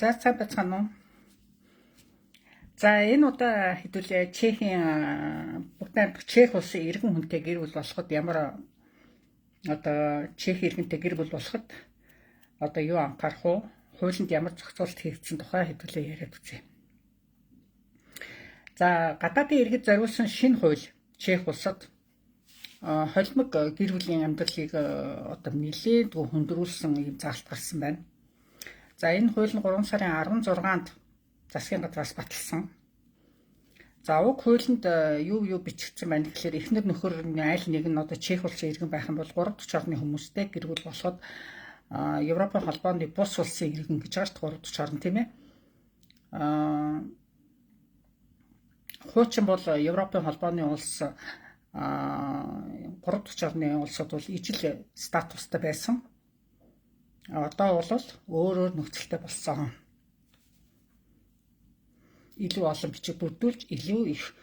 За сайн байцгаана уу? За энэ удаа хэдүүлээ Чехийн бүгд найрамдах Чех улсын иргэн хүнтэй гэр бүл болоход ямар одоо Чех иргэнтэй гэр бүл болоход одоо юу анхаарах уу? Хуулинд ямар зохицуулалт хийгдсэн тухай хэдүүлээ яриад үзье. За гадаадын иргэд зориулсан шинэ хууль Чех улсад холимог гэр бүлийн амьдралыг одоо нэлээд хөндрүүлсэн ийм заалт гарсан байна. За энэ хууль нь 3 сарын 16-нд засгийн газраас баталсан. За уг хуулинд юу бичигдсэн байна гэхээр эхнэр нөхөр аль нэг нь одоо Чех улсын иргэн байх юм бол 3 дахь орны хүмүүстэй гэр бүл болоход Европын холбооны бус улсын иргэн гэж байгаа шүү дээ, 3 дахь орн, тийм ээ. Хуучин бол Европын холбооны улс 3 дахь орны улсууд бол ижил статустай байсан. Одоо бол өөр өөр нөхцөлтэй болсон. Илүү олон бичиг бүрдүүлж, илүү их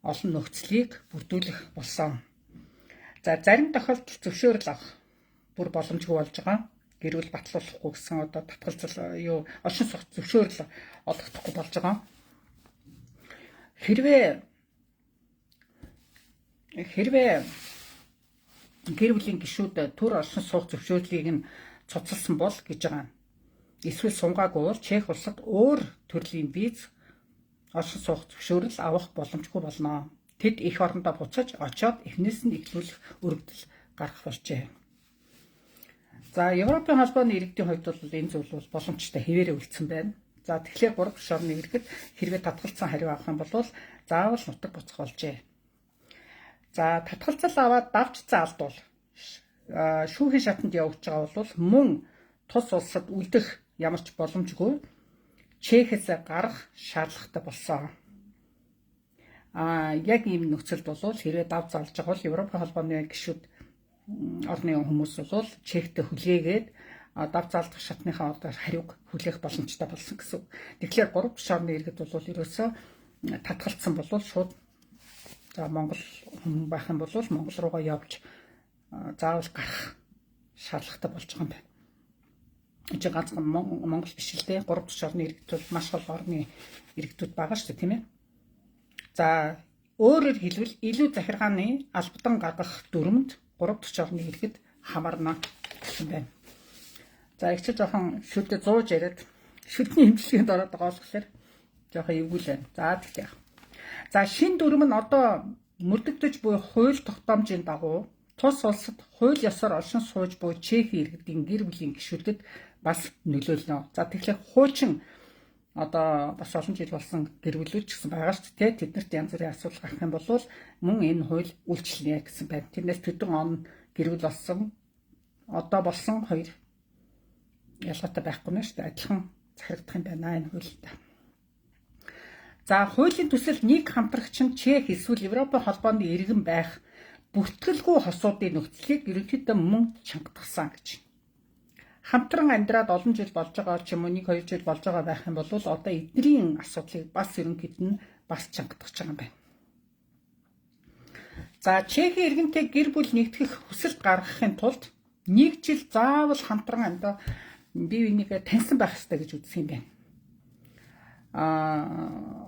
олон нөхцөлийг бүрдүүлэх болсон. За зарим тохиолдолд зөвшөөрөл авах бүр боломжгүй болж байгаа. Гэр бүл батлуулахгүй гэсэн одоо татгалзал юу оршин суух зөвшөөрөл олгохдохгүй болж байгаа. Хэрвээ гэр бүлийн гишүүд төр оршин суух зөвшөөрлийг нь цуцалсан бол гэж байгаа. Эсвэл сунгаагүй бол Чех улсад өөр төрлийн виз, оршин суух зөвшөөрөл авах боломжгүй болно. Тэд эх орондоо буцаж очоод эхнээс нь эхлүүлэх өргөдөл гаргах болжээ. За Европын холбооны иргэдийн хувьд бол энэ зүйл бол боломжтой хэвээрээ үлдсэн байна. За тэгэхээр 3 дахь орны иргэд хэрвээ татгалцсан хариу авах юм бол заавал нутаг буцах болжээ. За татгалзал аваад давчсан алдвал шүүхийн шатанд явагдаж байгаа бол мөн тус улсад үлдэх ямар ч боломжгүй, Чехээс гарах шаардлагатай болсон. Яг ийм нөхцөлд бол хэрвээ дав залж байгаа бол Европын холбооны гишүүд орны хүмүүс бол Чехтэй хүлээгээд дав залдах шатныхаа одоо хариуг хүлээх боломжтой болсон гэсэн. Тэгэхээр 3 дахь орны иргэд бол ерөөсөө татгалцсан бол шууд за Монгол хүн байх юм бол Монгол руугаа явж заавал гарах шаардлагатай болж байгаа юм байна. Энд ганцхан Монгол биш л дээ. 3 дахь орны иргэд бол маш олон орны иргэдүүд байгаа шүү дээ, тийм ээ. За өөрөөр хэлбэл илүү захиргааны албадан гаргах дүрмэнд 3 дахь орны иргэд хамаарна гэсэн байна. За их чи жоохон шүдэ зууж яриад шүдний хэмжлэгэнд ороод байгаа болохоор жоохон эвгүй л байна. За тэгтээ. За шинэ дүрм нь одоо мөрдөгдөж буй хууль тогтоомжийн дагуу тус улсад хууль ёсоор оршин сууж буй Чех иргэдийн гэр бүлийн гишүүдэд бас нөлөөлнө. За тэгэхээр хуучин одоо бас олон жил болсон гэр бүлүүд ч гэсэн байгаа шүү дээ. Тэднэрт янз бүрийн асуудал гарах юм бол мөн энэ хууль үйлчлэнэ гэсэн байна. Тэрнээс төдөн он гэр бүл болсон одоо болсон хоёр ялгаатай байхгүй нэ шүү дээ. Адилхан захирагдах юм байна энэ хуульд. За хуулийн төсөл нэг хамтрагч нь Чех эсвэл Европын холбооны иргэн байх бүртгэлгүй хосуудын нөхцөлийг ерөнхийдөө мөн чангатгасан гэж. Хамтран амьдраад олон жил болж байгаа ч юм уу 1 2 жил болж байгаа байх юм бол одоо эднэрийн асуудлыг бас ерөнхийд нь бас чангатгах байгаа юм байна. За Чехийн иргэнтэй гэр бүл нэгтгэх хүсэлт гаргахын тулд нэг жил заавал хамтран амьдаа бие бинийгээ таньсан байх ёстой гэж үзсэн юм байна.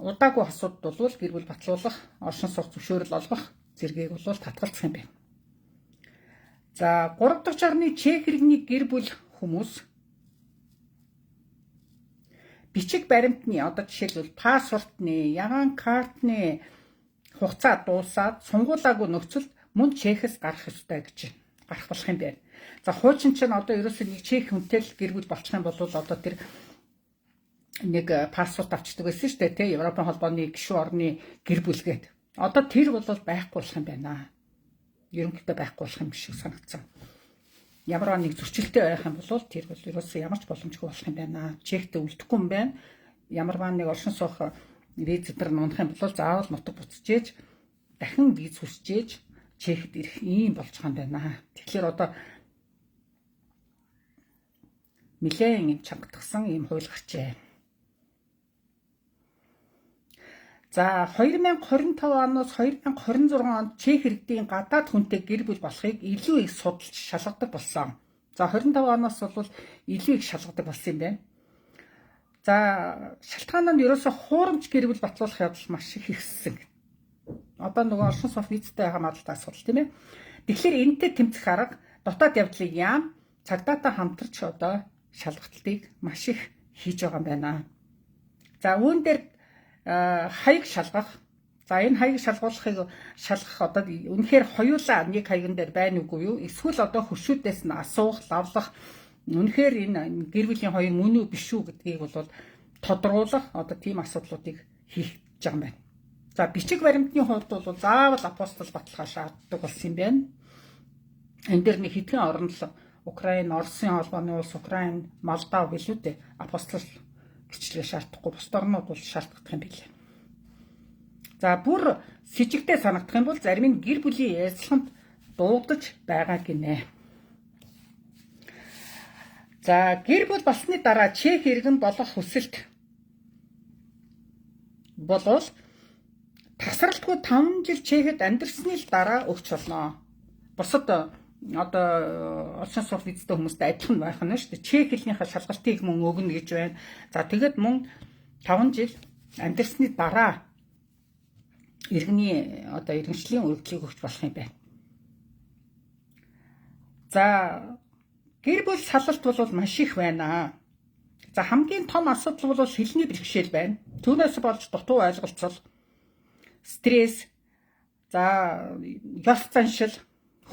Удаагүй хосууд бол гэр бүл батлуулах, оршин суух зөвшөөрөл олгох зэргийг бол татгалзах юм байна. За 3 дахь орны Чех иргэний гэр бүл хүмүүс бичиг баримтны одоо жишээлбэл паспортны, ягаан картны хугацаа дуусаад сунгуулаагүй нөхцөлд мөн Чехээс гарах ёстой гэж гарах болох юм байна. За хуучин чинь одоо ерөөсөө нэг Чех хүнтэй л гэр бүл болчих юм бол одоо тэр нэг паспорт авчдаг байсан шүү дээ, тий, Европын холбооны гишүүн орны гэр бүл гээд. Одоо тэр бол байхгүй болох юм байна. Ерөнхийдөө байхгүй болох юм шиг санагдсан. Ямар нэг зөрчилтэй байх юм бол тэр бол ерөөсөө ямар ч боломжгүй болох юм байна. Чехтэй үлдэхгүй юм байна. Ямарваа нэг оршин суух виз дээр нунах юм бол заавал нутаг буцаж дахин виз хүсчээж Чехэд ирэх ийм болж байгаа юм байна. Тэгэхээр одоо нэлээд юм чангатгсан ийм хууль гарчээ. За 2025 оноос 2026 онд Чех иргэдийн гадаад хүнтэй гэр бүл болохыг илүү их судалж шалгадаг болсон. За 25 оноос бол илүү их шалгадаг болсон юм байна. За шалтгаан нь ерөөсө хуурамч гэр бүл батлуулах явдал маш их ихссэн. Одоо нөгөө оршин суух визтэй байгаа магадлалтай асуудал тийм ээ. Тэгэхээр энэтэй тэмцэх арга дотоод явдлыг яам цагдаатай хамтарч одоо шалгалтыг маш их хийж байгаа юм байна. За үүн дээр хаяг шалгах. За энэ хаяг шалгуулахыг шалгах одоо үнэхээр хоёулаа нэг хаяган дээр байна үгүй юу? Эсвэл одоо хөршүүдээс нь асуух, лавлах үнэхээр энэ гэр бүлийн хоёр мөн үү биш үү гэдгийг бол тодруулах одоо тийм асуудлуудыг хийх гэж байгаа юм байна. За бичиг баримтны хувьд бол заавал апостол баталгаа шаарддаг болсон юм байна. Энэ дээр нэг хэдхэн орн л Украин, Оросын холбооны улс, Украин, Молдав гэлүү дээ апостол гिचлээ шаардахгүй бусд орнууд бол шаарддаг юм билээ. За бүр сэжигтэй санагдах юм бол зарим нь гэр бүлийн ярилцлаганд дуудаж байгаа гинэ. За гэр бүл болсны дараа Чех иргэн болох хүсэлт болвол тасралтгүй 5 жил Чехэд амьдарсны л дараа өгч болно. Бусад одоо оршин суух визтэй хүмүүстэй адилхан байх нь шүү дээ. Чех хэлнийхээ шалгалтыг мөн өгнө гэж байна. За тэгэд мөн 5 жил амьдарсны дараа иргэний одоо иргэншлийн өргөдлийг өгч болох юм байна. За гэр бүл салалт бол маш их байна. За хамгийн том асуудал бол хэлний бэрхшээл байна. Түүнээс болж дутуу ойлголцол, стресс, за ёс заншил,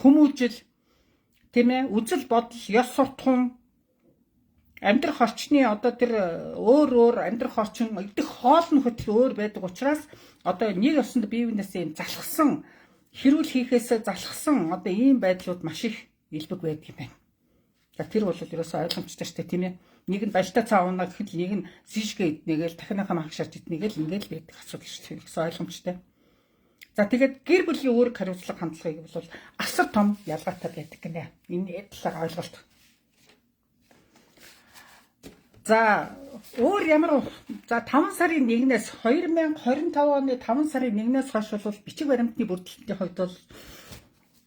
хүмүүжил, тийм ээ, үзэл бодол, ёс суртахуун, амьдрах орчны одоо тэр өөр өөр амьдрах орчин, идэх хоол нь хөтөл өөр байдаг учраас одоо нэг ёсонд бие биенээсээ юм залхсан, хэрүүл хийхээсээ залхсан одоо ийм байдлууд маш их илбэг байдаг юм байна. За тэр бол ерөөсөө ойлгомжтой шүү дээ, тийм ээ. Нэг нь баяртай цаа уунаа гэхэд нэг нь сишгэ иднэгээл дахиныхаа мах шарж иднэгээл ингээл байдаг асуудал шүү дээ. Ерөөсөө ойлгомжтой. За тэгээд гэр бүлийн үүрэг хариуцлага хандлагыг бол асар том ялгаатай байдаг гинэ. Энэ талаар ойлголт. За өөр ямар за 5 сарын 1-ээс 2025 оны 5 сарын 1-ээс хойш бол бичиг баримтны бүрдэлтийн хувьд бол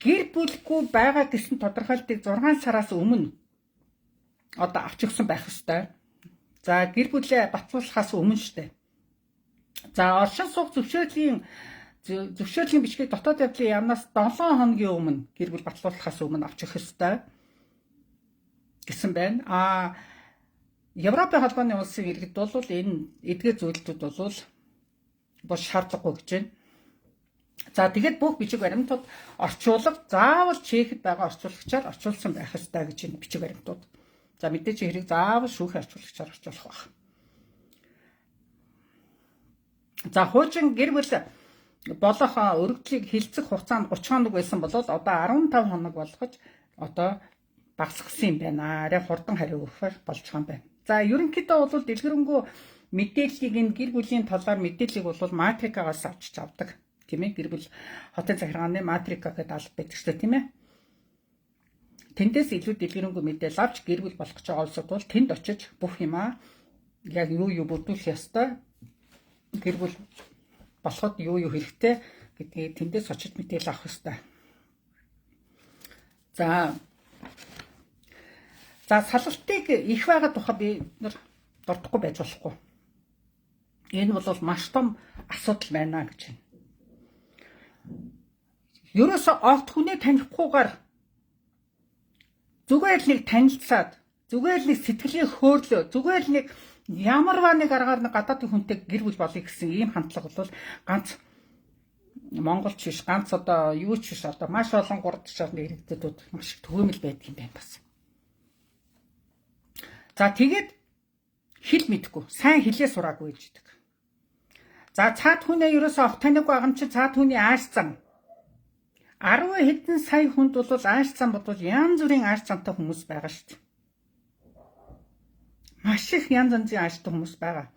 гэр бүлгүй байгаа гэсэн тодорхойлтыг 6 сараас өмнө одоо авч өгсөн байх ёстой. За гэр бүлээ батлуулахаас өмнө штэ. За оршин суух зөвшөөрлийн бичгийг дотоод явдлын яамнаас 7 хоногийн өмнө гэр бүл батлуулахаас өмнө авч өгөх ёстой гэсэн байна. А Европын холбооны улсын иргэд бол энэ эдгээр зүйлүүд бол бос шаардлагагүй гэж байна. За тэгээд бүх бичиг баримтууд орчуулга заавал Чехэд байгаа орчуулагчаар орчуулсан байх ёстой гэж энэ бичиг баримтууд. За мэдээж хэрэг заавал шүүхийн орчуулагчаар орчуулах байх. За хуучин гэр бүл болох өргөдлийг хилцэх хугацаанд 30 хоног байсан бол одоо 15 хоног болгож одоо багасгасан юм байна. Арай хурдан хариу өгөхөр болж байгаа юм байна. За ерөнхийдөө бол дэлгэрэнгүй мэдээллийг энэ гэр бүлийн талаар мэдээллийг бол матрикагаас авчиж авдаг. Тийм ээ, гэр бүл хотын захиргааны матрика гэдэг алба байдаг шүү дээ, тийм ээ. Тэндээс илүү дэлгэрэнгүй мэдээлэл авч гэр бүл болох гэж байгаа улсууд бол тэнд очиж бүх юмаа яг юу юу бүрдүүлэх ёстой, гэр бүл болоход юу юу хэрэгтэй гэдгийг тэндээс очиж мэдээлэл авах ёстой. За салалтыг их байгаа тухай би нар дурдахгүй байж болохгүй. Энэ бол маш том асуудал байна гэж байна. Ерөөсөө огт хүнээ танихгүйгээр зүгээр л нэг танилцаад, зүгээр л нэг сэтгэлийн хөөрλөө, зүгээр л нэг ямарваа нэг аргаар нэг гадаадын хүнтэй гэр бүл болъё гэсэн ийм хандлага бол ганц монголч биш, ганц одоо юу ч биш, одоо маш олон 3 дахь шатны иргэдэд маш их төгөөмөл байдаг юм байна бас. За тэгээд хэл мэдгүй, сайн хэлээ сураагүй гэж идэг. За цаад хүнээ ерөөсөө огт таниагүй байгаа юм чи цаад хүний ааш зам. 10 хэдэн сая хүнд бол ааш зам бодвол янз бүрийн ааш замтай хүмүүс байгаа шүү дээ. Маш их янз янзын ааштай хүмүүс байгаа.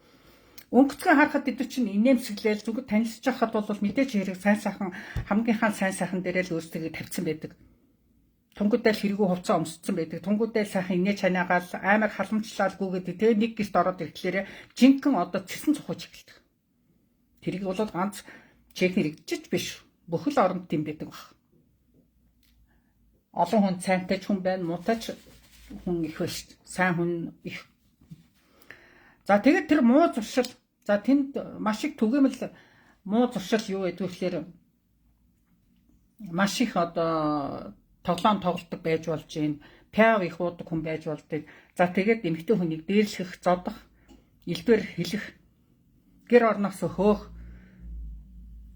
Өнгөцгөн харахад бид чинь инээмсэглээл зүгээр танилцж байхад бол мэдээж хэрэг сайн сайхан хамгийн сайн сайхан дээрээ л өөрсдөө тавьсан байдаг. Тунгуудаа л хэрэгүү хувцас өмссөн байдаг. Тунгуудаа л сайхан инээ чанаагаал амар халамжлалгүйгээд тэгээ нэг гэрт ороод ирэхлээрэ жинхэнэ одоо цэсэн цухаж эхэлдэг. Тэрийг бол ганц Чех иргэдчиж биш. Бүхэл оронд тийм байдаг баг. Олон хүн сайнтай ч хүн байна, муутай ч хүн их байна шүү дээ. Сайн хүн их. За тэгээд тэр муу зуршил, за тэнд маш их түгээмэл муу зуршил юу гэдэг вэ гэхээр маш их одоо тоглоом тоглодог байж болж байна. Пиав их уудаг хүн байж болдог. За тэгээд эмэгтэй хүнийг дээрлэх, зодох, элдвэр хэлэх, гэр орноос хөөх.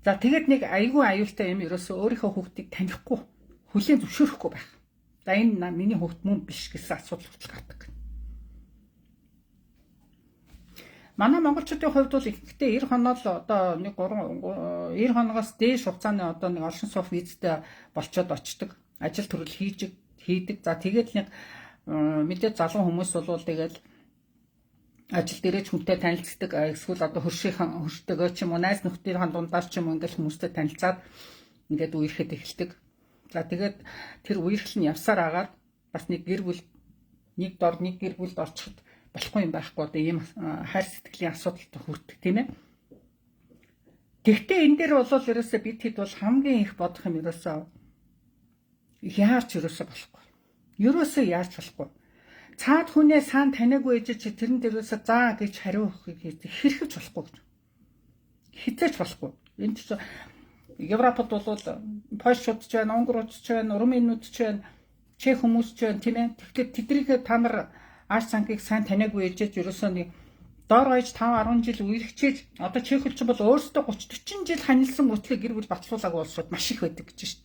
За тэгээд нэг айгүй аюултай юм ерөөсөө өөрийнхөө хүүхдийг танихгүй, хүлээн зөвшөөрөхгүй байх. За энэ миний хүүхд мөн биш гэсэн асуудал хүртэл гардаг. Манай монголчуудын хувьд бол ихэнхдээ 90 хоноо л одоо нэг 3 90 хоногоос дээш хугацааны одоо нэг оршин суух визтэй болчоод очдог. Ажил төрөл хийдэг. За тэгээд нэг мэдээ залуу хүмүүс бол тэгээд ажил дээрээ ч хүнтэй танилцдаг, эсвэл одоо хөршийнхэн хөрштөгөө ч юм уу найз нөхдийн дундаас ч юм уу ингээл хүмүүстэй танилцаад ингээд үерхэд эхэлдэг. За тэгээд тэр үерхэл нь явсаар агаад бас нэг гэр бүл нэг дор нэг гэр бүлд орчиход болохгүй юм байхгүй, одоо ийм хайр сэтгэлийн асуудалд хүрдэг, тийм ээ. Тэгвэл энэ дээр бол ерөөсөө бид хэд бол хамгийн их бодох юм ерөөсөө яарч ерөөсөө болохгүй. Ерөөсөө яарч болохгүй. Цаад хүнээ сан таниагүй ээж чи тэрэн дээрээсээ заа гэж хариу өгөхийг хэрхэвч болохгүй гэж. Хизээч болохгүй. Энд ч Европод бол Польшууд ч байна, Унгарууд ч байна, Румынууд ч байна, Чех хүмүүс ч байна, тийм ээ. Тэгэхээр тэднийг та нар ааш цангийг сайн таниагүй ээжэж ерөөсөө нэг дор хаяж 5 10 жил үерхчээж одоо чехэлч бол өөрсдөө 30 40 жил ханилсан мөртлөө гэр бүл батлуулаагүй улсууд маш их байдаг гэж шин.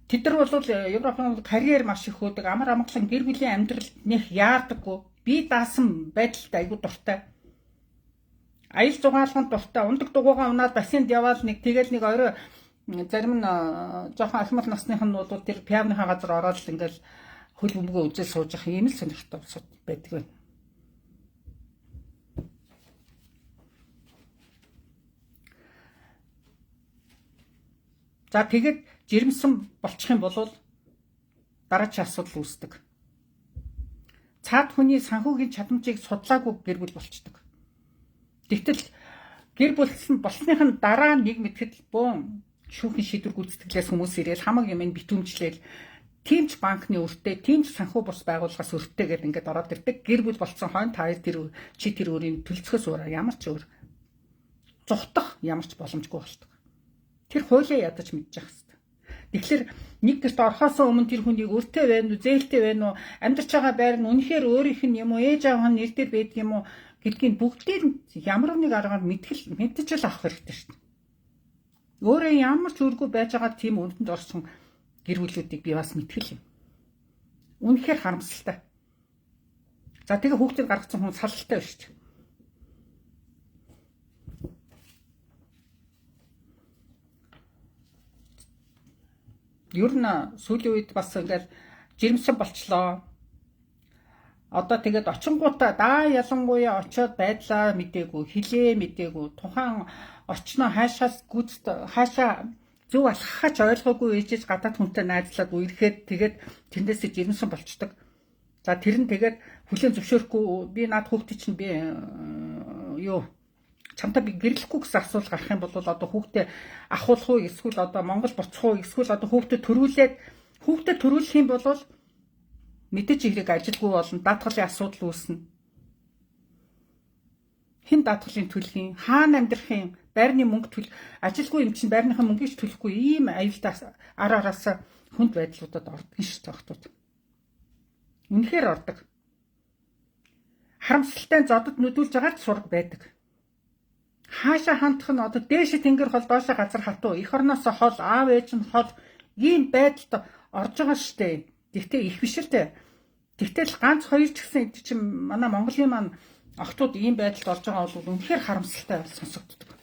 Тэд нар бол Европын карьер маш их хөөдөг, амар амгалан гэр бүлийн амьдрал нэх яардаггүй, бие даасан байдалд айгүй дуртай. Аял зугаалганд дуртай, ундаг дугуйгаа унаад бассейнд яваал нэг тэгэл нэг орой зарим нь жоохон ахмад насных нь бол тэр пианыхаа газар ороод л ингээл хөл бөмбөгөө үзэл сууж явах ийм л сонирхолтой улсууд байдаг байна. За тэгээд жирэмсэн болчих юм бол дараагийн асуудал үүсдэг. Цаад хүний санхүүгийн чадамжийг судлаагүй гэр бүл болчдөг. Гэвтэл гэр бүлсэн болсных нь дараа нэг мэтгэл бөөн шүүхийн шийдвэр гүйцэтгэлээс хүмүүс ирээл хамаг юм битүүмжлээл тийм ч банкны өртөө, тийм ч санхүү бус байгууллагаас өртөө гэдээ ингээд ороод ирдэг. Гэр бүл болцсон хойно та тэр чи тэр өөрийн төлцөхөөс өөр ямар ч өөр зугтах ямар ч боломжгүй болдог. Тэр хуулиа ядаж мэдчих хэвээр. Тэгэхээр нэг гэрт орохоос өмнө тэр хүнийг өртөө байна уу, зээлтэй байна уу, амьдарч байгаа байр нь үнэхээр өөрийнх нь юм уу, ээж аав нь нэр дээр байдаг юм уу гэдгийг бүгдээр ямар нэг аргаар мэдчихэл авах хэрэгтэй шүү дээ. Өөрөө ямар ч үргүй байж байгаа тийм өрдөнд орсон гэр бүлүүдийг би бас мэтгэл юм. Үнэхээр харамсалтай. За тэгээ хүүхдийг гаргацсан хүн салалтай биш ч. Ер нь сүүлийн үед бас ингээл жирэмсэн болчлоо. Одоо тэгээд очингуудаа даа ялангуяа очиод байдлаа мдээгүй, хилээ мдээгүй, тухайн очноо хаашаас гүйцэд хаашаа зөв алхахаач ойлгоогүй ээжэж гадаад хүнтэй найзлаад үерхэд тэгээд тэндээсээ жирэмсэн болчдөг. За тэр нь тэгээд хүлээн зөвшөөрөхгүй би над хүүхдээ чинь би юу чамтай би гэрлэхгүй гэсэн асуулт гарах юм бол одоо хүүхдээ ахуулах уу эсвэл одоо Монгол буцах уу эсвэл одоо хүүхдээ төрүүлээд хүүхдээ төрүүлэх юм бол мэдээж хэрэг ажилгүй болно, даатгалын асуудал үүснэ. Хэн даатгалын төлөх юм, хаана амьдрах юм, байрны мөнгө төл, ажилгүй юм чинь байрныхаа мөнгийг ч төлөхгүй ийм аюултай ар араасаа хүнд байдлуудад ордог шүү дээ охтууд. Үнэхээр ордог. Харамсалтай нь зодод нүдүүлж байгаа ч сураг байдаг. Хаашаа хандах нь одоо дээшээ тэнгэр хол, доошоо газар хатуу, эх орноосоо хол, аав ээж нь хол ийм байдалд орж байгаа шүү дээ. Тэгтээ их биш л дээ. Тэгтэл ганц хоёр ч гэсэн эд чинь манай Монголын маань охтууд ийм байдалд орж байгаа бол үнэхээр харамсалтай сонсогддог.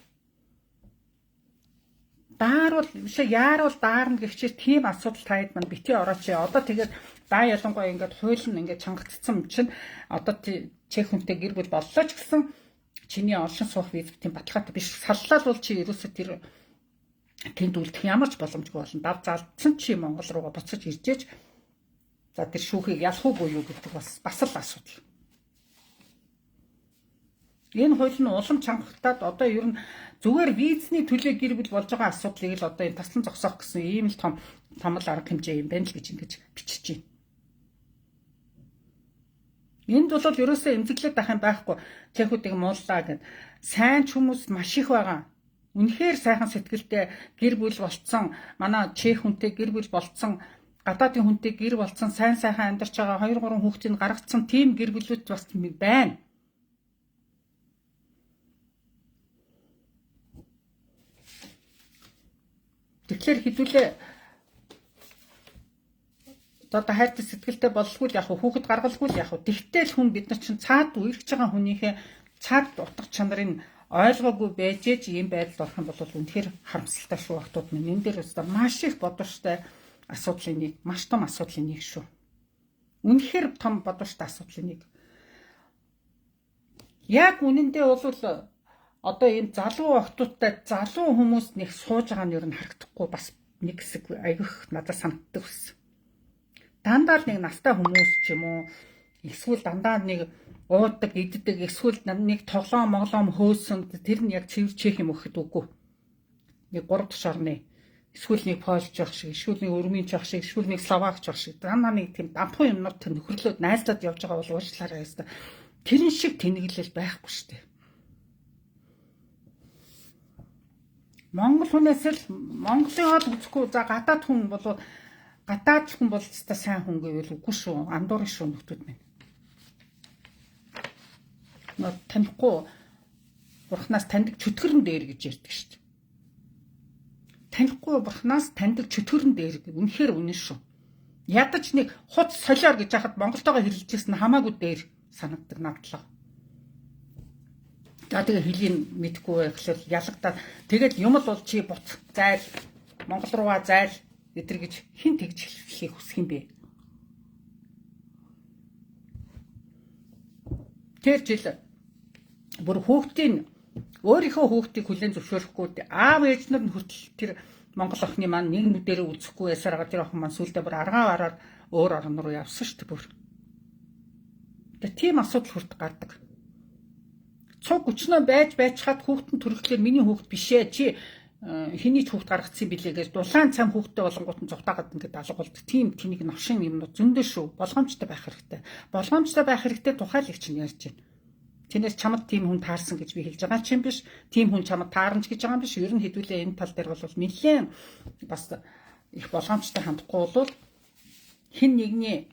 Дааруул бишээ яаруул даарна гэх чи тийм асуудал таад маань бити орооч. Одоо тэгээд даа ялангуяа ингээд хууль нь ингээд чангагдсан юм чинь одоо чех хүнтэй гэр бүл боллоо ч гэсэн чиний оршин суух виз тийм баталгаатай биш. Саллал бол чи ерөөсөө тэр тэнд үлдэх ямар ч боломжгүй болно. Дав залдсан чи Монгол руугаа буцаж иржээж за тэр шүүхийг ялах уугүй юу гэдэг бас л асуудал. Энэ хууль нь улам чангахтаад одоо ер нь зүгээр визний төлөө гэр бүл болж байгаа асуудлыг л одоо энэ таслан зогсоох гэсэн ийм л том л арга хэмжээ юм байна л гэж ингэж бичиж байна. Энд бол ерөөсөө эмзэглээд байх юм байхгүй. Чехүүдийг мууллаа гэд. Сайн ч хүмүүс маш их байгаа. Үнэхээр сайхан сэтгэлтэй гэр бүл болцсон, манай чех хүнтэй гэр бүл болцсон, гадаадын хүнтэй гэр болцсон, сайн сайхан амьдарч байгаа 2 3 хүүхдийг гаргацсан тийм гэр бүлүүд бас байна. Тэгэхээр хэдүүлээ одоо хайртай сэтгэлтэй боллгүй л яг хүүхэд гаргалгүй л яг. Тэгтэл хүн бид нар чинь цаад үерхэж байгаа хүнийхээ цаад утга чанарыг ойлгоогүй байж ээж ийм байдалд орох юм бол үнэхээр харамсалтай шүү охтууд минь. Энэ дээр өстой маш их бодвоштой асуудлын нэг, маш том асуудлын нэг шүү. Үнэхээр том бодвоштой асуудлын нэг. Яг үнэндээ бол одоо ийм залуу охтуудтай залуу хүмүүс нэг сууж байгаа нь ер нь харагдахгүй бас нэг хэсэг аявих надад санагддаг байсан. Дандаа л нэг настай хүмүүс ч юм уу эсвэл дандаа нэг уудаг, иддэг, эсвэл нэг тоглоом моглоом хөөсөн тэр нь яг цэвэр чех юм өгөхөд үгүй. Нэг 3 дахь орны эсвэл нэг польч байх шиг, эсвэл нэг өрмийн байх шиг, эсвэл нэг словакч байх шиг дандаа нэг тийм дампуу юмнууд тэр нөхөрлөөд найзлаад явж байгаа бол уучлаарай яста. Тэрэн шиг тэнэглэл байхгүй шүү дээ. Монгол хүнээс л Монголын хоол үзэхгүй за гадаад хүн бол гадаад хүн бол цэцтэй сайн хүн гэвэл үгүй шүү. Андуурын шүү нөхдүүд минь. Нөө танихгүй бурхнаас таньдаг чөтгөрн дээр гэж ярьдаг шүү дээ. Танихгүй бурхнаас таньдаг чөтгөрн дээр үнэхээр үнэн шүү. Ядаж нэг хуц солиор гэж яхад Монголтойгоо хэрэлжсэн хамаагүй дээр санагддаг надлаа. За тэгээ хэлийг мэдэхгүй байхлаар ялагдаад тэгэл юм л бол чи бут зайл Монгол руугаа зайл эдэр гэж хэн тэгж хэлхийг хүсэх юм бэ? Тэр жил бүр хүүхдийн өөрийнхөө хүүхдийг хүлээн зөвшөөрөхгүй аав ээж нар нь хүртэл тэр Монгол охины маань нэг нүдэрээ үзэхгүй ясараа тэр охин маань сүулдэ бүр аргаа бараад өөр орн руу явсан шүү дээ бүр. Тэгээ тийм асуудал хүрт гардаг. Цуг өчнөө байж байчхаад хүүхэд нь төрөхлөөр миний хүүхэд биш ээ чи хэний ч хүүхэд гаргацсан билээ гэж дулаан цам хүүхдтэй болонгууд нь зугтаагаад ингээд алга болдог. Тийм тэнийг новшин юмнууд зөндөө шүү. Болгоомжтой байх хэрэгтэй. Болгоомжтой байх хэрэгтэй тухай л их чинь ярьж байна. Тэрнээс чамд тийм хүн таарсан гэж би хэлж байгаа ч юм биш. Тийм хүн чамд таарна ч гэж байгаа юм биш. Ер нь хэдүүлээ энэ тал дээр бол нэлээд бас их болгоомжтой хандахгүй бол хин нэгний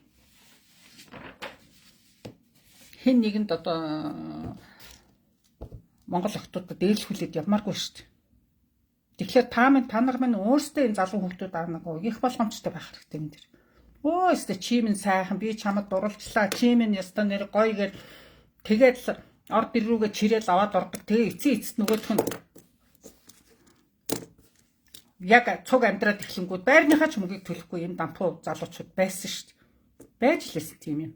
хин нэгэнд одоо Монгол охтуудад дээрлэхүүлээд явмааргүй шүү дээ. Тэгэхээр та нар минь өөрсдөө энэ залуу хүүхдүүд аанаагүй их болгоомжтой байх хэрэгтэй юм дэр. Өө өстө чи минь сайхан би чамд дурлцлаа. Чи минь ёстой нэр гоё гэл тэгээд л орд ир рүүгээ чирээл аваад ордог. Тэгээ эцсийн эцэст нөгөөх нь яг цуг амьдраад эхлэнгүүд байрныхаа ч мөнгийг төлөхгүй юм дампуу залуучууд байсан шүү дээ. Байж л байсан тийм юм.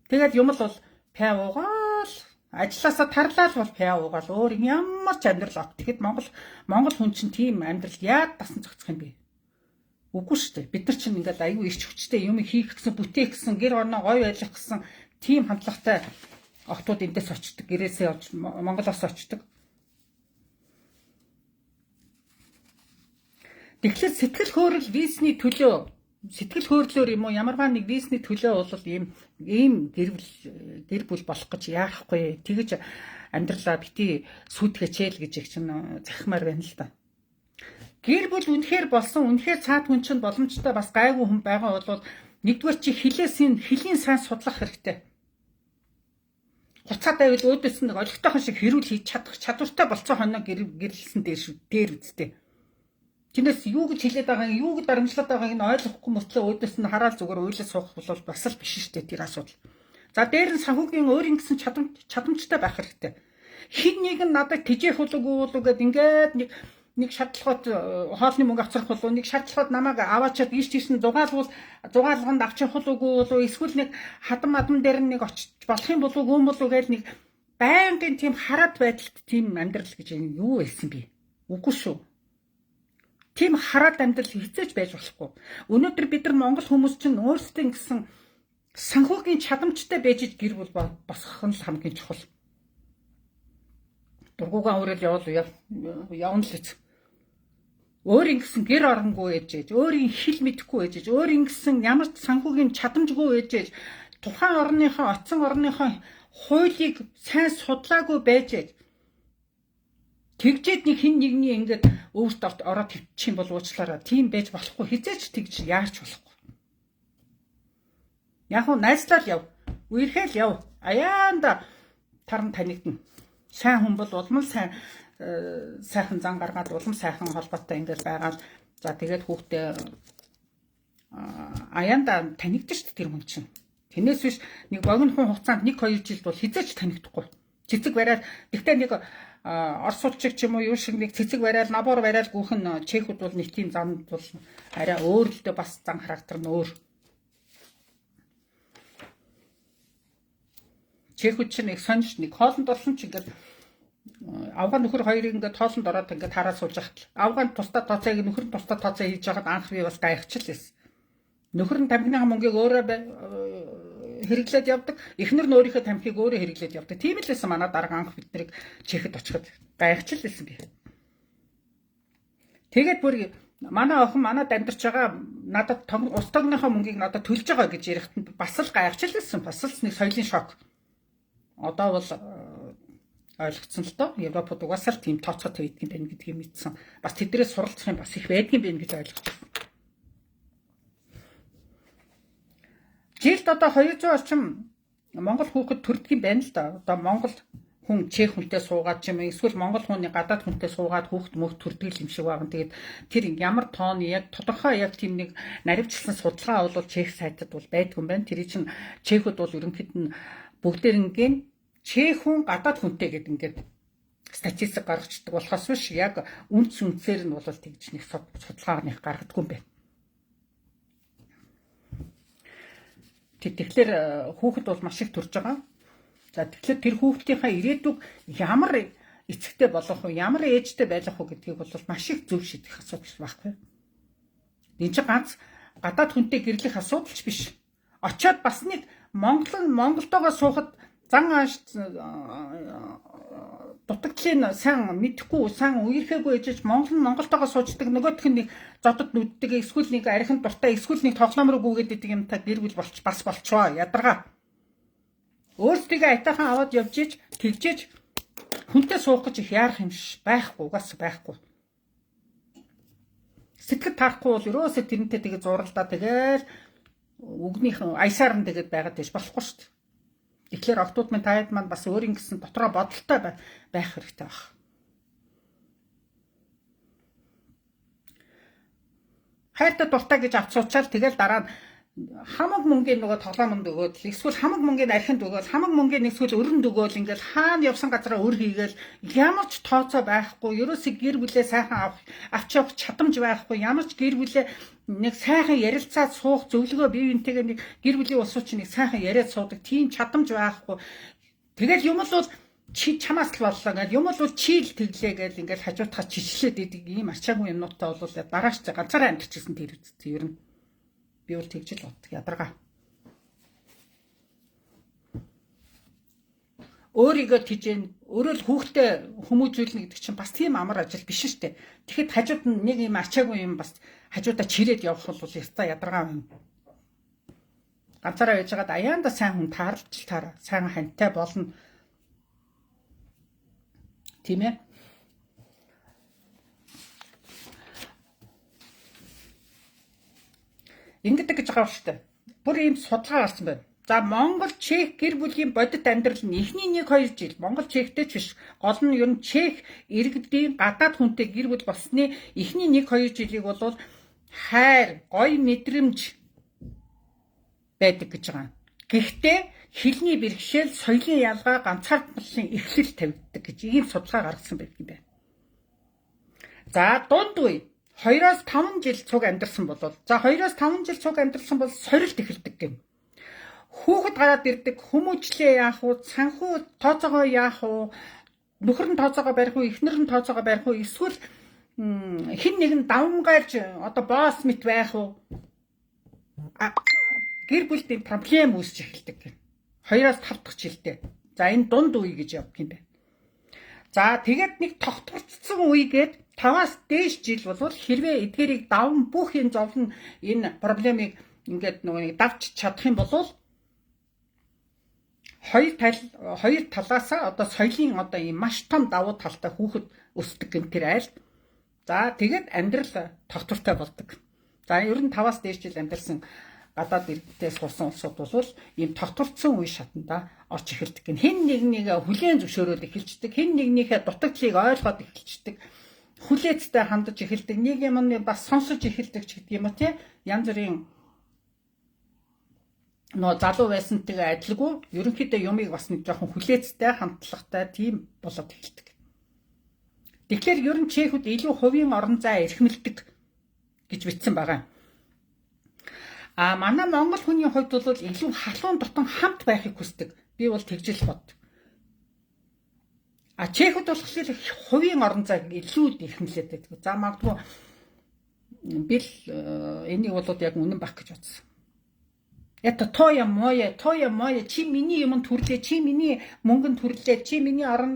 Тэгээд юм л бол пя уугаал ажилласаа тарлаа л бол пя уугаал өөр ямар ч амьдрал от. Тэгэхэд Монгол хүн чинь тийм амьдрал яад дасан зохицох юм бэ? Үгүй шүү дээ. Бид нар чинь ингээл аюу ирч хүчтэй юм хийх гэсэн, бүтээх гэсэн, гэр орноо гоё байлгах гэсэн тийм хандлагатай охтууд эндээс очдөг, гэрээсээ явж Монголоос очдөг. Тэгэхээр сэтгэл хөөрөл визний төлөө, сэтгэл хөөрөлөөр юм уу ямарваа нэг визний төлөө бол ийм гэр бүл болох гэж яахгүй. Тэгэж амьдралаа бити сүйтгэж л гэж их чинь захимаар байна л да. Гэр бүл үнэхээр болсон, үнэхээр цаад хүн чинь боломжтой бас гайгүй хүн байгаа бол нэгдүгээр чи хэлийн сайн судлах хэрэгтэй. Хуцаад байвал өөдөөс нь олигтойхон шиг хэрүүл хийж чадах чадвартай болцоо хоноо гэрлсэн дээр шүү дээр үсттэй. Тэрнээс юу гэж хэлээд байгааг, юу гэж дарамтлаад байгааг нь ойлгохгүй мөртлөө өөдөөс нь хараал зүгээр уйлаж суух бол бас л биш шүү дээ тэр асуудал. За дээр нь санхүүгийн өөрийн гэсэн чадамжтай байх хэрэгтэй. Хин нэг нь надад тэжээх болоогүй болов гэд ингээд нэг шатлахад хоолны мөнгө авчрах болов, нэг шатлахад намайг аваачаад ийш тийш нь зугаалвал зугаалганд авчих болоогүй болов, эсвэл нэг хадам мадам дээр нэг очиж болох юм болов уу болов гэж нэг байнгын тийм хараад байдалт тийм амьдрал гэж юу байсан бэ? Үгүй шүү. Тийм хараад амьдрал хэзээ ч байж болохгүй. Өнөөдөр бид нар Монгол хүмүүс чинь өөрсдөө гэсэн санхүүгийн чадамжтай байж гэр бүл босгох нь л хамгийн чухал. Дургугаан үрэл явал явна л эц. Өөрийн гэсэн гэр оронгүй ээжээж, өөрийн хэл мэдэхгүй ээжээж, өөрийн гэсэн ямар ч санхүүгийн чадамжгүй ээжээж, Тухайн орныхоо, очсон орныхоо хуулийг сайн судлаагүй байж тэгжээд нэг хин нэгний ингээд өвөрт ороод твчих юм бол уучлаарай. Тийм байж болохгүй. Хизээч тэгж яарч болохгүй. Яг нь найзлал яв. Үерхэл яв. Аяанда таран танигдана. Сайн хүн бол улам сайн сайхан зан гаргаад улам сайхан холбоотой ингээд байгаад за тэгээд хүүхдээ аяанда танигдана шүү дээ тэр хүн чинь. Тэрнээс биш нэг богино хүн хугацаанд 1-2 жилд бол хизээч танигдахгүй. Цэцэг бариад тэгтээ нэг орсууд чиг ч юм уу юу шиг нэг цэцэг бариад набор бариад гүөх нь чехүүд бол нэг тийм зам бол арай өөр л дээ, бас зан характер нь өөр. Чехүүд чинь их сонж нэг хоолнд орсон ч ингээд авгаан нөхөр хоёрыг ингээд хоолнд ороод ингээд хараа сууж хахад авгаан тусдаа тооцоог нөхөр нь тусдаа тооцоо хийж байхад анх би бас гайхчихл байсан. Нөхөр нь тамхиныхаа мөнгийг өөрөө хэрэглээд явдаг. Эхнэр нь өөрийнхөө тамхиг өөрөө хэрэглээд явдаг. Тийм л байсан манай дарга анх бид нарыг Чехэд очиход гайхчихл байсан би. Тэгээд бүр манай охин манад амьдарч байгаа надад ус тогныхоо мөнгийг надад төлж байгаа гэж ярихад нь бас л гайхчихл байсан. Бас л нэг соёлын шок. Одоо бол ойлгоцсон л доо. Европод угаасаа л тийм тооцоотой байдаг юм байна гэдгийг мэдсэн. Бас тэдрээс суралцах юм бас их байдаг юм байна гэж ойлгочихсон. Жилд одоо 200 орчим монгол хүүхэд төрдөг юм байна л да. Одоо монгол хүн чех хүнтэй суугаад ч юм уу эсвэл монгол хүний гадаад хүнтэй суугаад хүүхэд мөх төрдөг юм шиг байгаа. Тэгээд тэр ямар тооны яг тодорхой яг тийм нэг наривчлсан судалгаа бол чех сайтад бол байдгүй юм байна. Тэр чинь чехүүд бол ерөнхийд нь бүгдээрнгийн чех хүн гадаад хүнтэй гэдэг ингээд статистик гаргацдаг болохоос биш яг үнц үнцээр нь бол тэгж нэг судалгаа нэг гаргадаггүй юм байна. Тэгэхээр хүүхэд бол маш их төрж байгаа. За тэгэхээр тэр хүүхдийнхаа ирээдүг ямар эцэгтэй болох вэ, ямар ээжтэй байх вэ гэдгийг бол маш их зөв шийдэх асуудал байхгүй. Энэ чинь ганц гадаад хүнтэй гэрлэх асуудал ч биш. Очоод бас нэг Монгол нь Монголдоогоо суухад зан ааш дутагдлын сайн мэдэхгүй, сайн үерхээгүй ээжж Монгол нь Монголтойгоо суучдаг, нөгөөх нь нэг зодод нүддэг, эсвэл нэг архинд дуртай, эсвэл нэг тоглоом руу гүгээд идэг юмтай гэр бүл болч бас болчваа ядаргаа. Өөрсдийгөө айтайхан аваад явж ич тэгжээж хүнтэй суух гэж их яарах юм байхгүй, угаас байхгүй. Сэтгэл таарахгүй бол ерөөсөө тэрнтэй тэгээ зуралдаа тэгээл үгнийхэн аясаар нь тэгээд байгаад байж болохгүй шүү дээ. Тэгэхээр октод минь таад маань бас өөрийн гэсэн дотроо бодолтой байх хэрэгтэй баг. Хайртай дуртай гэж авч суучаал тэгэл дараа нь хамаг мөнгийн нөгөө тоглоомонд өгөөд эсвэл хамаг мөнгийн архинд өгөөд хамаг мөнгийн эсвэл өрөнд өгөөд ингээл хаана явсан газараа өр хийгээл ямар ч тооцоо байхгүй, ерөөсөө гэр бүлээ сайхан авч явах чадамж байхгүй, ямар ч гэр бүлээ нэг сайхан ярилцаад суух зөвлөгөө бие биентэйгээ нэг гэр бүлийн улсууд чинь нэг сайхан яриад суудаг тийм чадамж байхгүй. Тэгэл юм л бол чи чамаас л боллоо гэл юм бол чи л тэглээ гэл ингээл хажуутахаа чичлээд идэг ийм ачаагүй юмнуудтай бол дараач ганцаараа амьдчихсан тэр үсттэй ер нь. Би бол тэгж л боддог ядаргаа. Өөрийгөө тижээн өөрөө л хүүхдээ хүмүүжүүлнэ гэдэг чинь бас тийм амар ажил биш шүү дээ. Тэгэхэд хажууд нь нэг юм ачаагүй юм бас хажуудаа чирээд явах бол ёстой ядаргаа юм. Ганцаараа байж байгаад аяанда сайн хүн таарлж таараа сайн хантай болно. Тийм ээ. Ингэдэг гэж байгаа шүү дээ. Бүр ийм судалгаа гарсан байна. За Монгол Чех гэр бүлийн бодит амьдрал нь эхний 1-2 жил Монгол Чехтэй ч биш гол нь ер нь Чех иргэдийн гадаад хүнтэй гэр бүл болсны эхний 1-2 жилийг бол хайр, гоё мэдрэмж байдаг гэж байгаа. Гэхдээ хэлний бэрхшээл, соёлын ялгаа, ганцаардлын эхлэл тавигддаг гэж ийм судалгаа гаргасан байдаг юм байна. За дунд үе 2-5 жил цуг амьдарсан бол за 2-5 жил цуг амьдарсан бол сорилт эхэлдэг гэнэ. Хүүхэд гараад ирдэг, хүмүүжлээ яах вэ, санхүү тооцоогоо яах вэ, нөхөр нь тооцоогоо барих уу, эхнэр нь тооцоогоо барих уу, эсвэл хэн нэгэн давмгайлж одоо босс мэт байх уу? Гэр бүлд ийм проблем үүсч эхэлдэг гэнэ. 2-5 дахь жилдээ. За энэ дунд үе гэж явдаг юм байна. За тэгээд нэг тогтворцсон үе гээд 5-аас дээш жил болвол хэрвээ эдгээрийг даван бүх энэ зовлон энэ проблемыг ингээд нөгөө нэг давч чадах юм бол Хоёр талаасаа одоо соёлын одоо ийм маш том давуу талтай хүүхэд өсдөг гэн тэр айл. За тэгээд амьдрал тогтвортой болдог. За ер нь 5-аас дээш жил амьдарсан гадаад иргэдээ суусан улсууд бол ийм тогтворцсон үе шатанда орж эхэлдэг гэн. Хэн нэг нэг хүлээн зөвшөөрөөд эхэлждэг. Хэн нэгнийхээ дутагдлыг ойлгоод эхэлждэг. Хүлээцтэй хандаж эхэлдэг. Нэг юм нь бас сонсож эхэлдэг ч гэдэг юм уу те. Янз бүрийн нөө залуу байсантайгаа адилгүй ерөнхийдөө юмыг бас нэг жоохон хүлээцтэй хандлагатай тийм болоод эхэлдэг. Тэгэхээр ер нь чехүүд илүү хувийн орон зай эрхэмлдэг гэж бичсэн байгаа. А манай монгол хүний хувьд бол илүү халуун дотон хамт байхыг хүсдэг. Би бол тэгж л бод. А чехүүд болохоор хувийн орон зайг илүү эрхэмлээд байдаг. За магадгүй би л энийг бол яг үнэн байх гэж бодсон. Это твоё моё, твоё моё, чи миний юмд хүрлээ, чи миний мөнгөнд хүрлээ, чи миний орон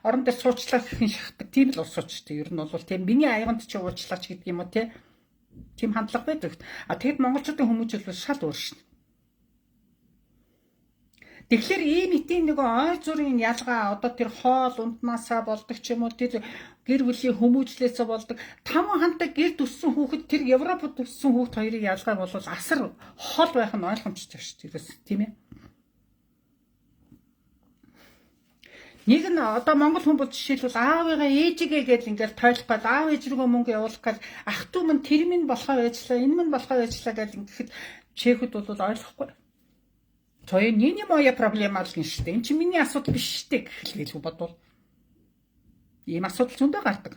орон дээр суучлаа гэхэн шахдаг. Тийм л улсууч тийм. Ер нь бол тийм миний аяганд чи уучлаач гэдэг юм уу те. Тийм хандлага байдаг. А тэгэд монголчуудын хүмүүжил бол шал өөр шин. Тэгэхээр ийм этийн нөгөө ой зүрийн ялгаа одоо тэр хоол унднаасаа болдог ч юм уу, тэр гэр бүлийн хүмүүжлээсээ болдог. Таван хантай гэр төссөн хүүхэд тэр Европод төссөн хүүхэд хоёрын ялгаа бол асар хол байх нь ойлгомжтой шүү дээ. Тийм ээ. Нэг нь одоо монгол хүн бол жишээлбэл аавыгаа ээжигээ гэдэл ингээл тойлох гал аав ээж рүүгээ мөнгө явуулах гал ах トゥ минь тэр минь болохоо байжлаа, энэ минь болохоо байжлаа гэл ингэхэд чехэд бол ойлгохгүй. Твоё не моя проблема л гин шүү дээ. Энэ чинь миний асуудал биш шүү дээ гэх л гэлгүй бодвол. Ийм асуудал зөндөө гардаг.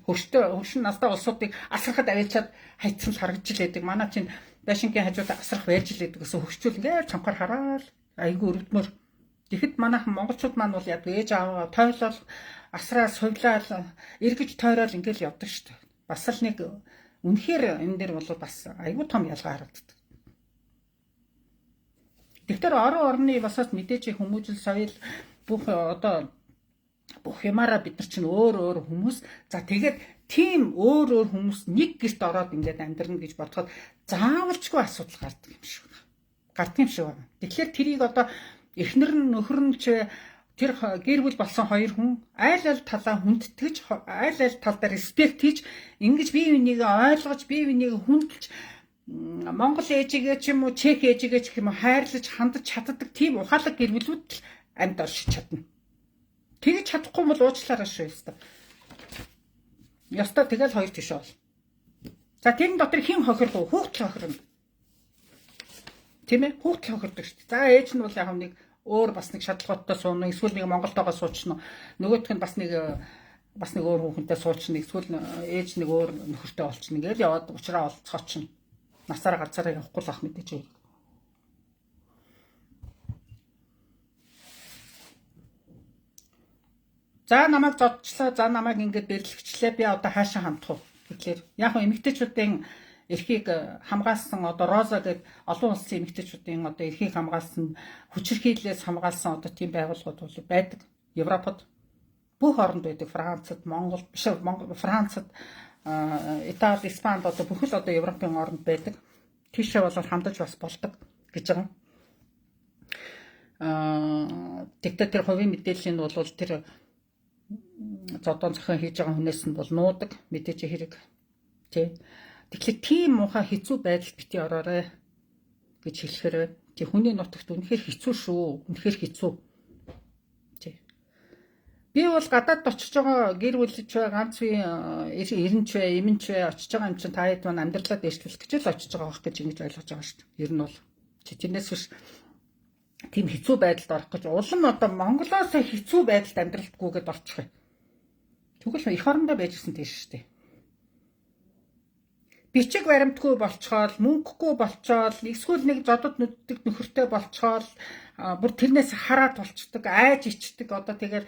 Хөрштөө хөршин настай улсуудыг асрахад аваачаад хайцсан л харагдж л байдаг. Манай чинь байшингийн хажууд асрах байж л байдаг гэсэн хөрчүүл ингээд цонхоор хараал айгүй өрөвдмөр. Тэгэхэд манайхан монголчууд маань бол яг ээж ааваа тойлол асраа сувлаал эргэж тойрол ингээл явдаг шүү дээ. Бас л нэг үнэхээр энэ дэр бол бас айгүй том ялгаа харагддаг. Тэгэхээр орон орны басаас мэдээж хүмүүжил соёл бүх одоо бүх юмараа бид нар чинь өөр өөр хүмүүс. За тэгээд тийм өөр өөр хүмүүс нэг гэрт ороод ингээд амьдрна гэж бодоход заавалчгүй асуудал гардаг юм шиг байна. Гардаг юм шиг байна. Тэгэхээр тэрийг одоо эхнэр нь нөхөр нь ч тэр гэр бүл болсон хоёр хүн аль аль талаа хүндэтгэж, аль аль талдаа респект хийж, ингэж бие биенийг ойлгож, бие биенийг хүндэлж, Монгол ээжигээ ч юм уу, Чех ээжигээ ч гэх юм уу хайрлаж хандаж чаддаг тийм ухаалаг гэр бүлүүд л амьд оршиж чадна. Тэгж чадахгүй бол уучлаарай шүү ёстой. Ёстой тэгэл хоёр тийш бол. За тэрэн дотор хэн хохирох вэ? Хүүхд л хохирно. Тийм ээ? Хүүхд л хохирдог шүү дээ. За ээж нь бол яг нэг өөр бас нэг шатлгооттой сууна, эсвэл нэг Монголтойгоо суучна. Нөгөөх нь бас нэг өөр хүүхэнтэй суучна, эсвэл ээж нэг өөр нөхөртэй болчихно. Ингээл яваад уучраа олцоочно. Насаараа газараа явахгүй л ах мэдээж үү. За намайг зодчлаа, за намайг ингээд бэрлэгчлээ, би одоо хаашаа хандах вэ? Тэгэхээр яг нь эмэгтэйчүүдийн эрхийг хамгаалсан одоо Роза гэдэг олон улсын эмэгтэйчүүдийн одоо эрхийг хамгаалсан, хүчирхийллээс хамгаалсан одоо тийм байгууллагууд бол байдаг. Европод бүх оронд байдаг. Францад, Монгол биш, Францад, Итали, Испанд одоо бүхэл одоо Европын оронд байдаг. Тийшээ бол хандаж бас болдог гэж байгаа. Тэгтээ тэр хувийн мэдээллийн бол тэр зодон зохион хийж байгаа хүнээс нь бол нуудаг мэдээж хэрэг. Тэ. Тэгэхээр тийм муухай хэцүү байдалд бити ороорой гэж хэлэхээр байна. Тэг хүний нутагт үнэхээр хэцүү шүү. Үнэхээр хэцүү. Би бол гадаад очиж байгаа гэр бүлж бай, ганц үе эренч бай, эмэнч бай, очиж байгаа юм чинь та хэд маань амьдралаа дэвшлүүлэх гэж л очиж байгаа байх гэж ингэж ойлгож байгаа шүү дээ. Ер нь бол тэрнээс биш тийм хэцүү байдалд орох гэж улам одоо Монголоос хэцүү байдалд амьдралтгүйгээд орчих юм. Тэгвэл эх орондоо байж гисэн тийш шүү дээ. Бичиг баримтгүй болцоол, мөнгөгүй болцоол, эсвэл нэг зодод нүддэг нөхөртэй болцоол, бүр тэрнээс хараад болцдог, айж ичдэг. Одоо тэгэл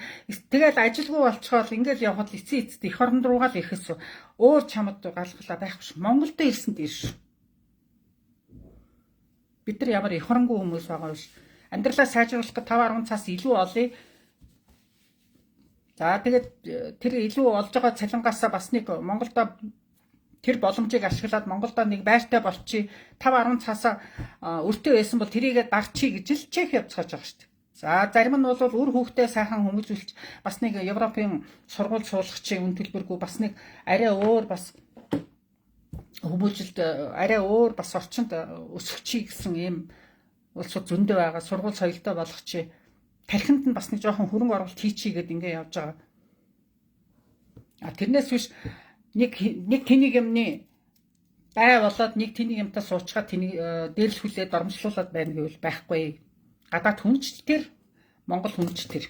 ажилгүй болцоол ингээл явхад эцсийн эцэст эх орон руугаа л ирэхээс өөр чамд галхлаа байхгүй ш. Монголд ирсэн тийш. Бид нар ямар эх оронгүй хүмүүс байгаа биш. Амьдралаа сайжруулах гэж 5.10 цаас илүү олъё. За тэгээд тэр илүү олж байгаа цалингаасаа бас нэг Монголдо тэр боломжийг ашиглаад Монголдо нэг байртай болчих. 5.10 цаасаа өртөө байсан бол тэрийгэ дарчий гэж л Чех явцгааж байгаа шүү дээ. За зарим нь бол үр хүүхдээ сайхан хүмүүжүүлж бас нэг Европын сургууль суулгачийн үн төлбөргүй бас нэг арай өөр бас хүмүүжилт арай өөр бас орчинд өсгөчий гэсэн ийм улсууд зөндөө байгаа. Сургууль соёлтой болгочих. Тархинд нь бас нэг жоохон хөрөнгө оруулалт хийчихье гэд ингээ явж байгаа. А тэрнээс биш нэг нэг тэнийг юмны бай болоод нэг тэнийг юмтай суучгаад тэнийг дээрлэхүүлээд дормжлуулад байна гэвэл байхгүй. Гадаад хүнч тэр, Монгол хүнч тэр.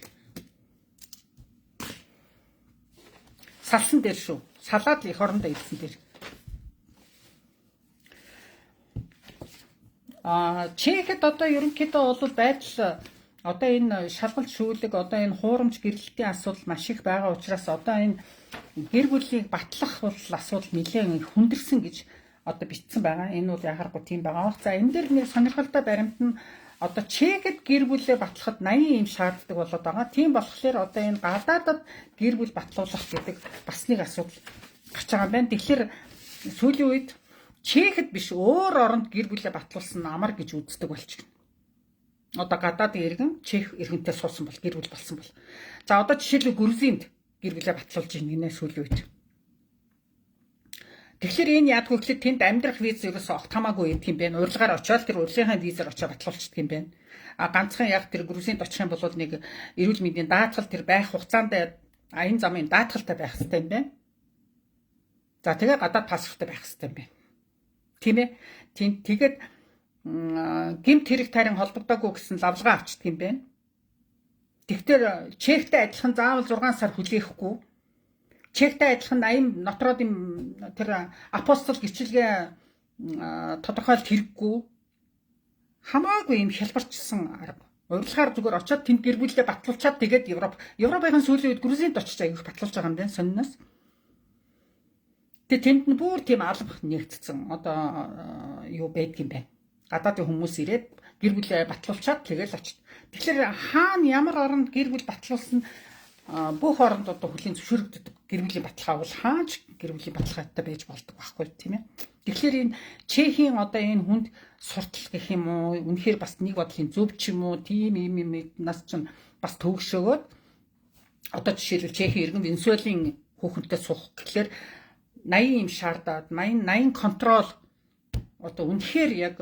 Салсан дээр шүү. Салаад л эх орондоо ирсэн дээр. Чехэд одоо ерөнхийдөө бол байдал одоо энэ шалгалт шүүлэг одоо энэ хуурамч гэрлэлтийн асуудал маш их байгаа учраас одоо энэ гэр бүлийг батлах бол асуудал нэлээд хүндэрсэн гэж одоо бичсэн байгаа. Энэ бол яхааргүй тийм байгаа. За энэ дээр нэг сонирхолтой баримт нь одоо Чехэд гэр бүлээ батлахад 80 юм шаарддаг болоод байгаа. Тийм болохоор одоо энэ гадаадад гэр бүл батлуулах гэдэг бас нэг асуудал гарч байгаа юм байна. Тэгэхээр сүүлийн үед Чехэд биш өөр оронд гэр бүлээ батлуулсан нь амар гэж үздэг болчихно. Одоо гадаадын иргэн Чех иргэнтэй суусан бол гэр бүл болсон бол. За одоо жишээлбэл Грузинд гэр бүлээ батлуулж байна гинэ сүүлийн үед. Тэгэхээр энэ яадгүй гэхэлээ тэнд амьдрах виз ерөөсөө огт хамаагүй байдаг юм байна. Урилгаар очиод тэр урилгынхаа визээр очиод батлуулчихдаг юм байна. А ганцхан яг тэр Грузинд очих юм бол нэг эрүүл мэндийн даатгал тэр байх хугацаанд аян замын даатгалтай байх хэрэгтэй юм байна. За тэгээ гадаад паспорттай байх хэрэгтэй юм байна. Тийм ээ. Тэгээд гэмт хэрэг тайран холбогдоогүй гэсэн лавлгаа авчдаг юм байна. Тэгэхээр Чехтэй адилхан заавал 6 сар хүлээхгүй. Чехтэй адилхан 80 нотродын тэр апостол гэрчилгээ тодорхойлт хэрэггүй. Хамаагүй юм хялбарчсан арга. Урилгаар зүгээр очиод тэнд гэр бүлээ батлуулчаад тэгээд Европын сүүлийн үед Грузинд очиж аявих батлуулж байгаа юм байна сонноос. Тэгээд тэнд нь бүр тийм алба нэгдсэн одоо юу байдг юм бэ? Гадаадын хүмүүс ирээд гэр бүлээ батлуулчаад тэгэл очид. Тэгэхээр хаана ямар оронд гэр бүл батлуулсан бүх оронд одоо хүлийн зөвшөөрөгддөг гэр бүлийн баталгаа бол хаач гэр бүлийн баталгаатай байж болдог байхгүй тийм ээ. Тэгэхээр энэ Чехийн одоо энэ хүнд суртал гэх юм уу, үнэхээр бас нэг бодлын зөв ч юм уу, тийм юм юм нас чинь бас төвөгшөөгөөд одоо жишээлбэл Чехийн иргэн Венесуэлийн хүүхэнтэй суух гэхлээр 80 юм шаардаад 80 контрол одоо үнэхээр яг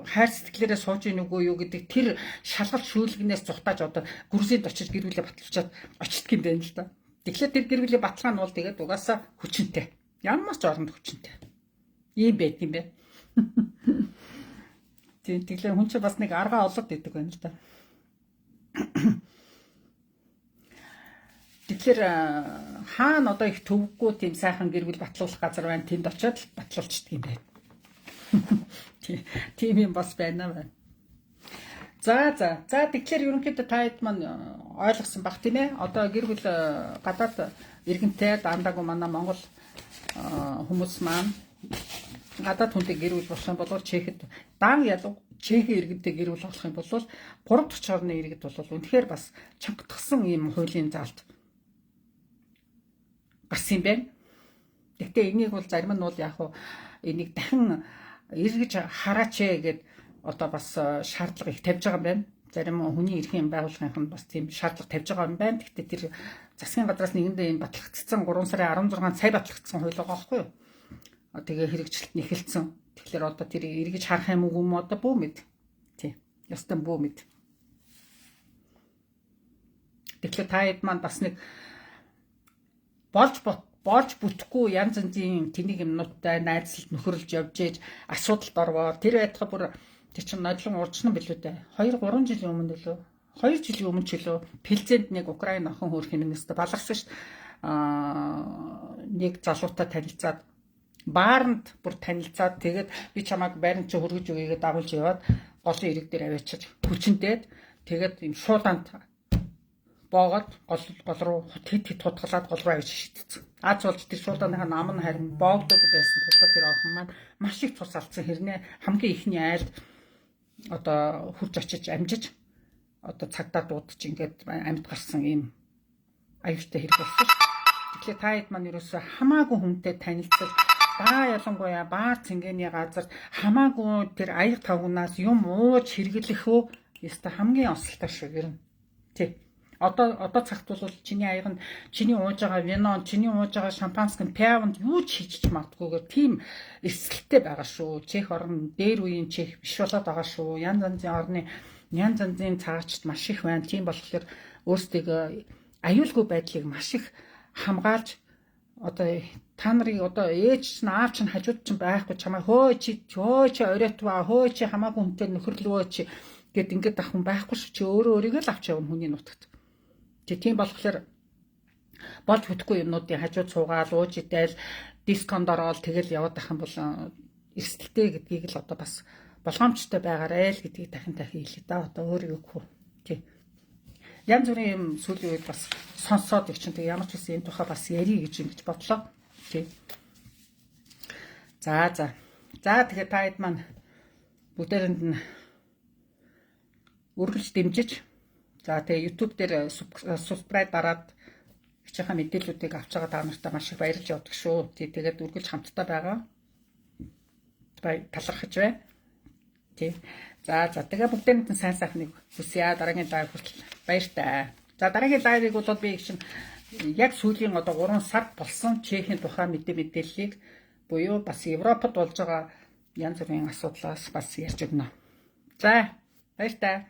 хайр сэтгэлээрээ сууж ийн үгүй юу гэдэг тэр шалгалт шүүлгэнээс зугтааж одоо Грузинд очиж гэр бүлээ баталчаад очдөг юм байна л да. Тэгэхээр тэр гэр бүлийн баталгаа нь бол тэгээд угаасаа хүчинтэй. Ямар ч оронд хүчинтэй. Ийм байд юм бэ. Тийм тэгэхээр хүн чинь бас нэг аргаа олоод идэг байна л да. Тэгэхээр хаана одоо их төвөггүй тийм сайхан гэр бүл батлуулах газар байна тэнд очиод л батлуулчдаг юм байна. Тийм юм бас байна байна. За за. За тэгэхээр ерөнхийдөө та хэд маань ойлгосон бах тийм ээ. Одоо гэр бүл гадаад иргэнтэй дандаагүй манай Монгол хүмүүс маань гадаад хүнтэй гэр бүл болох юм бол Чехэд дан ялуу Чехийн иргэнтэй гэр бүл болох юм бол 3 дахь орны иргэд бол үнэхээр бас чангатгсан ийм хуулийн заалт гарсан юм байна. Гэхдээ энийг бол зарим нь бол яг хуу энийг дахин эргэж хараач ээ гэд одоо бас шаардлага их тавьж байгаа юм байна. Зарим хүний эрхийн байгууллагынх нь бас тийм шаардлага тавьж байгаа юм байна. Гэхдээ тэр засгийн газраас нэгэндээ ийм батлагдсан 3 сарын 16-нд сая батлагдсан хууль байгаа байхгүй юу? Тэгээ хэрэгжилт нь эхэлсэн. Тэгэхээр одоо тэр эргэж харах юм уу юм одоо бүү мэд. Тий. Ёстой бүү мэд. Тэгэхээр та хэд маань бас нэг болж бүтэхгүй янз янзын тэнэг юмнуудтай найзлалт нөхөрлөж явж ээж асуудалд орвоо. Тэр байтугай бүр тэр чинь нодлон уржсан билүү дээ. 2 3 жилийн өмнө лөө. 2 жилийн өмнө ч лөө Пэлзэнд нэг Украин охин хөөрх юмнээс баларсан шүү дээ. Нэг залуутай танилцаад бааранд бүр танилцаад тэгээд би чамайг байран чи хөргөж өгье гэдээ дагуулж яваад голын ирэг дээр аваачиж хүчндээд тэгээд юм шуулаанд боогод гол руу хэд хэд хутгалаад гол руу авч шидсэн. Аз болж тэр шуулааныхаа нам нь харин боогдоогүй байсан тулд тэр охин маань маш их цус алдсан хэрнээ хамгийн ихний айлд одоо хурж очиж амжиж одоо цагдаа дуудаж ингээд амьд гарсан ийм аюултай хэрэг болсон шүү. Тэгэхээр та хэд маань ерөөсөө хамаагүй хүнтэй танилцаж Баа, ялангуяа баар цэнгэний газар хамаагүй тэр аяг тавгнаас юм ууж хэрэглэх үү ёстой хамгийн осолтой шүү ер нь. Тий. Одоо цагт бол чиний аяг нь, чиний ууж байгаа вино, чиний ууж байгаа шампанское, пиавнд юу ч хийж магадгүйгээр тийм эрсдэлтэй байгаа шүү. Чех орн дээр үеийн Чех биш болоод байгаа шүү. Янз янзын орны янз янзын цагаачд маш их байна. Тийм болохоор өөрсдийгөө аюулгүй байдлыг маш их хамгаалж, одоо та нарыг одоо ээж чинь, аав чинь хажууд чинь байхгүй, чамаа хөөе чи, хөөе чи оройтваа, хөөе чи хамаагүй хүнтэй нөхөрлөвөө чи гэд ингээд ах хүн байхгүй шүү. Чи өөрөө өөрийгөө л авч явна хүний нутагт. Тийм болохоор болж бүтэхгүй юмнуудын хажууд суугаал, ууж идээл, дисконд ороод тэгэл яваад ах юм бол эрсдэлтэй гэдгийг л одоо бас болгоомжтой байгаарэ л гэдгийг дахин дахин хэлье да. Одоо өөр юу гэх вэ? Тий. Янз бүрийн юм сүүлийн үед бас сонсоод их чинь тэг ямар ч гэсэн энэ тухай бас ярий гэж ингэж бодлоо. Тий. За за. За, тэгэхээр та хэд маань бүгдээрэнд нь үргэлж дэмжиж, за, тэгээ YouTube дээр subscribe дараад хичээхээ мэдээллүүдийг авч байгаа та нартай маш их баярлж явдаг шүү. Тий, тэгээд үргэлж хамтдаа байгаа. Бай талархаж бай. Тий. За за, тэгээ бүгдээрэнд нь сайн сайхныг хүсье. Дараагийн live хүртэл баяртай. За, дараагийн live ыг бол би их чинь яг сүүлийн одоо 3 сард болсон Чехийн тухай мэдээллийг буюу бас Европод болж байгаа янз бүрийн асуудлаас бас ярьж өгнө. За, баяртай.